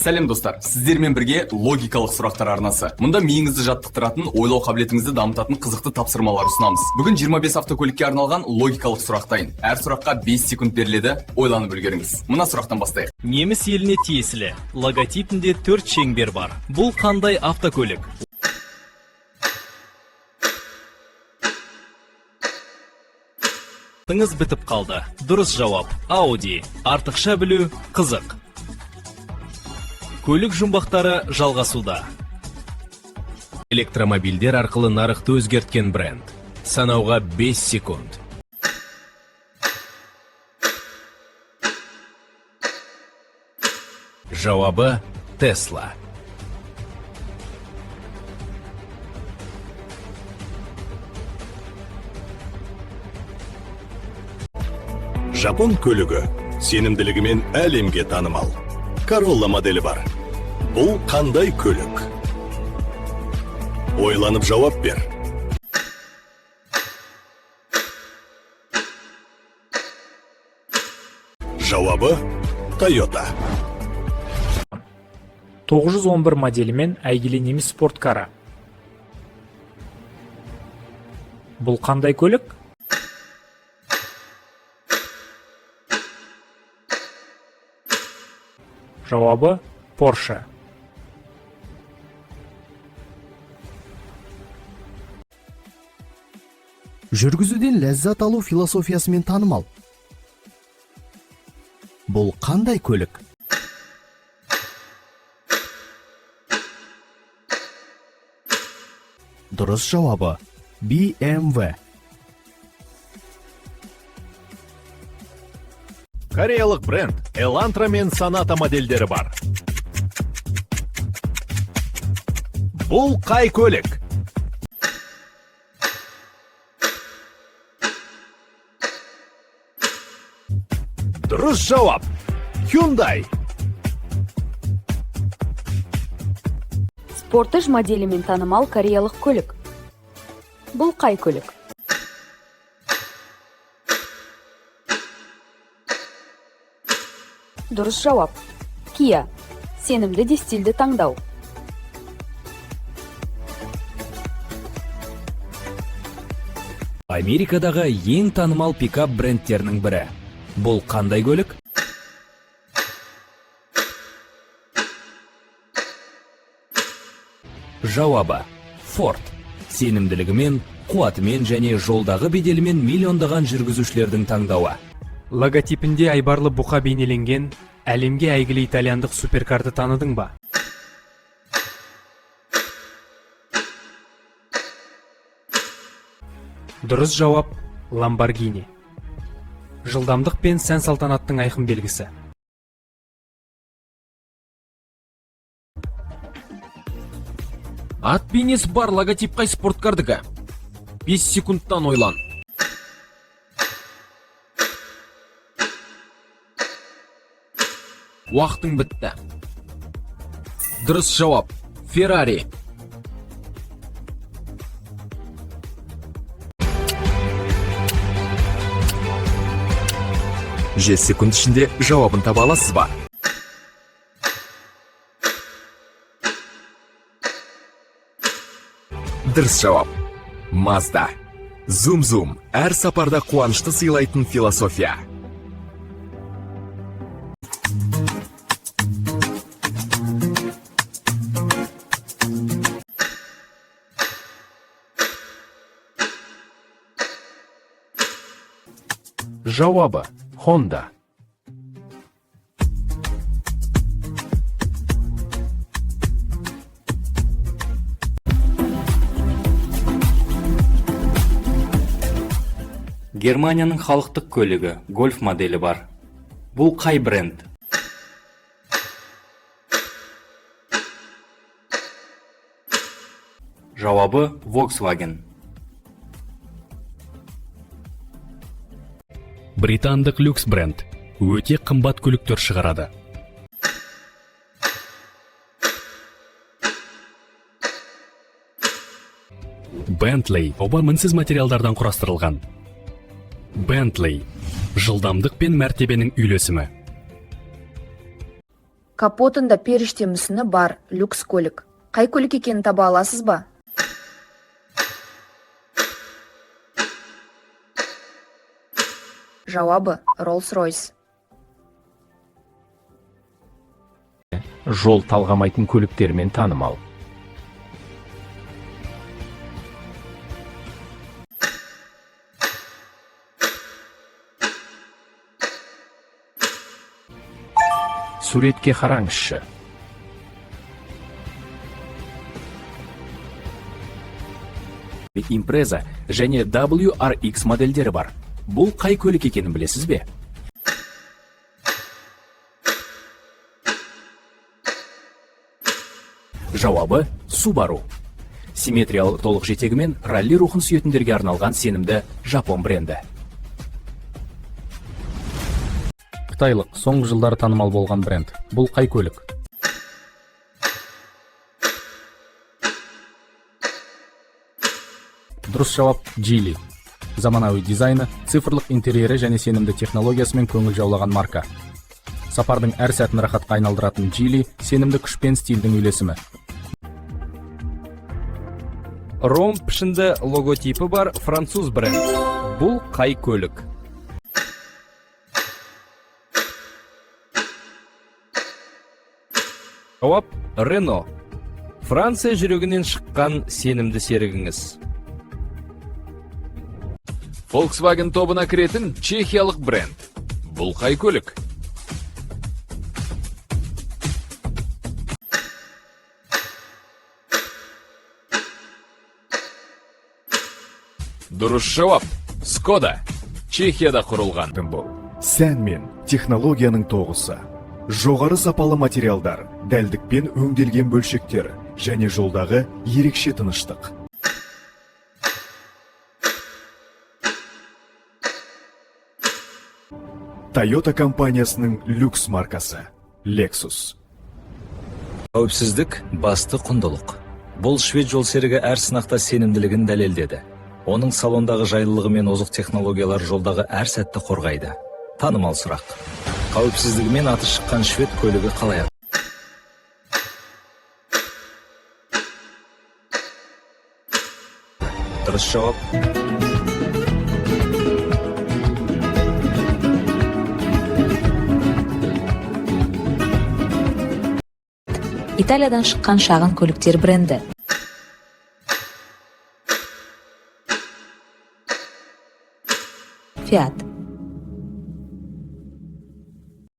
Сәлем, достар! Сіздермен бірге логикалық сұрақтар арнасы. Мұнда миыңызды жаттықтыратын, ойлау қабілетіңізді дамытатын қызықты тапсырмалар ұсынамыз. Бүгін 25 автокөлікке арналған логикалық сұрақ дайын. Әр сұраққа 5 секунд беріледі, ойланып үлгеріңіз. Мына сұрақтан бастайық. Неміс еліне тиесілі. Логотипінде төрт шеңбер бар. Бұл қандай автокөлік? Тыңыз бітіп қалды. Дұрыс жауап: Ауди. Артықша білу қызық. Көлік жұмбақтары жалғасуда. Электромобильдер арқылы нарықты өзгерткен бренд. Санауға 5 секунд. Жауабы: Тесла. Жапон көлігі сенімділігімен әлемге танымал. Королла моделі бар. Бұл қандай көлік? Ойланып жауап бер. Жауабы: Тойота. 911 моделімен әйгілі неміс спорткары. Бұл қандай көлік? Жауабы: Porsche. Жүргізуден ләззат алу философиясымен танымал. Бұл қандай көлік? Дұрыс жауабы: BMW. Кореялық бренд. Элантра мен Соната модельдері бар. Бұл қай көлік? Дұрыс жауап: Hyundai. Спортаж моделімен танымал кореялық көлік. Бұл қай көлік? Дұрыс жауап: Kia. Сенімді де стильді таңдау. Америкадағы ең танымал пикап брендтерінің бірі. Бұл қандай көлік? Жауабы: Ford. Сенімділігімен, қуатымен және жолдағы беделімен миллиондаған жүргізушілердің таңдауы. Логотипінде айбарлы бұқа бейнеленген әлемге әйгілі итальяндық суперкарды таныдың ба? Дұрыс жауап: Ламборгини. Жылдамдық пен сән салтанаттың айқын белгісі. Ат бейнесі бар логотип қай спорткардікі? 5 секундтан ойлан. Уақытың бітті. Дұрыс жауап: Феррари. 7 секунд ішінде жауабын таба аласыз ба? Дұрыс жауап: Мазда. Зум зум, әр сапарда қуанышты сыйлайтын философия. Жауабы: Honda. Германияның халықтық көлігі, Гольф моделі бар. Бұл қай бренд? Жауабы: Volkswagen. Британдық люкс бренд өте қымбат көліктер шығарады. Bentley оба мінсіз материалдардан құрастырылған. Bentley – жылдамдық пен мәртебенің үйлесімі. Капотында періште мүсіні бар люкс көлік. Қай көлік екенін таба аласыз ба? Жауабы: Rolls-Royce. Жол талғамайтын көліктермен танымал. Суретке қараңызшы. Импреза және WRX модельдері бар. Бұл қай көлік екенін білесіз бе? Жауабы: Subaru. Симметриялы толық жетегімен ралли рухын сүйетіндерге арналған сенімді жапон бренді. Қытайлық, соңғы жылдары танымал болған бренд. Бұл қай көлік? Дұрыс жауап: Geely. Заманауи дизайны, цифрлық интерьері және сенімді технологиясымен көңіл жаулаған марка. Сапардың әр сәтін рахатқа айналдыратын Geely — сенімді күш пен стильдің үйлесімі. Ромб пішінді логотипі бар француз бренд. Бұл қай көлік? Жауап: Рено. Франция жүрегінен шыққан сенімді серігіңіз. Volkswagen тобына кіретін чехиялық бренд. Бұл қай көлік? Дұрыс жауап: Skoda. Чехияда құрылған. Бұл сән мен технологияның тоғысы. Жоғары сапалы материалдар, дәлдікпен өңделген бөлшектер және жолдағы ерекше тыныштық. Toyota компаниясының люкс маркасы Lexus. Қауіпсіздік — басты құндылық. Бұл швед жолсерігі әр сынақта сенімділігін дәлелдеді. Оның салондағы жайлылығы мен озық технологиялар жолдағы әр сәтті қорғайды. Танымал сұрақ: қауіпсіздігімен аты шыққан швед көлігі қалай? Дұрыс жауап. Италиядан шыққан шағын көліктер бренді. Фиат.